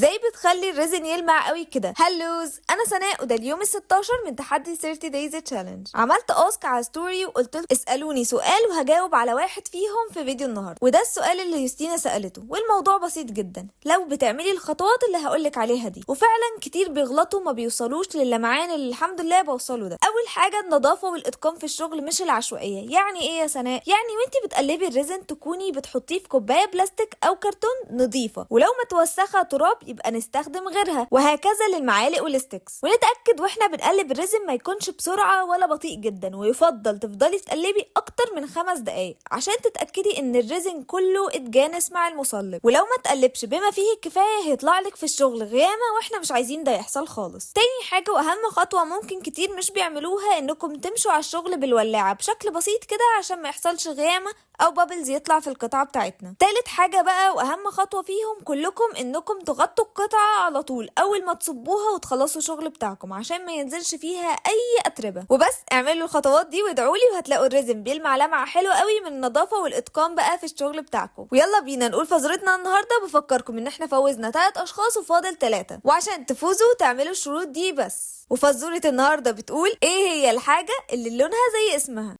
ازاي بتخلي ال resin يلمع قوي كده؟ hellos، انا سناء وده اليوم ال16 من تحدي 30 days challenge. عملت ask على story وقلت لكم اسالوني سؤال وهجاوب على واحد فيهم في فيديو النهارده، وده السؤال اللي يوستينا سالته. والموضوع بسيط جدا لو بتعملي الخطوات اللي هقولك عليها دي، وفعلا كتير بيغلطوا ما بيوصلوش للمعان اللي الحمد لله بوصله ده. اول حاجة النظافة والاتقان في الشغل مش العشوائية. يعني ايه يا سناء؟ يعني وانتي بتقلبي ال resin تكوني بتحطيه في كوباية بلاستيك او كرتون نظيفة، ولو متوسخه تراب يبقى نستخدم غيرها، وهكذا للمعالق وال sticks. ونتاكد واحنا بنقلب ال resin ما يكونش بسرعة ولا بطيء جدا، ويفضل تفضلي تقلبي اكتر من 5 دقايق عشان تتاكدي ان ال resin كله اتجانس مع المصلب. ولو ما تقلبش بما فيه الكفاية هيطلع لك في الشغل غيامه، واحنا مش عايزين ده يحصل خالص. تاني حاجة واهم خطوة ممكن كتير مش بيعملوها، انكم تمشوا على الشغل بالولاعه بشكل بسيط كده عشان ما يحصلش غيامه او bubbles يطلع في القطعة بتاعتنا. تالت حاجة بقى واهم خطوة فيهم كلكم، انكم تغطوا القطعة على طول اول ما تصبوها وتخلصوا الشغل بتاعكم عشان ما ينزلش فيها اي اتربه. وبس اعملوا الخطوات دي وادعوا لي، وهتلاقوا ال resin بيلمع لمعة حلوة قوي من النظافة والاتقان بقى في الشغل بتاعكم. ويلا بينا نقول فزورتنا النهارده. بفكركم ان احنا فوزنا 3 اشخاص وفاضل 3، وعشان تفوزوا تعملوا الشروط دي بس. وفزوره النهارده بتقول: ايه هي الحاجة اللي لونها زي اسمها؟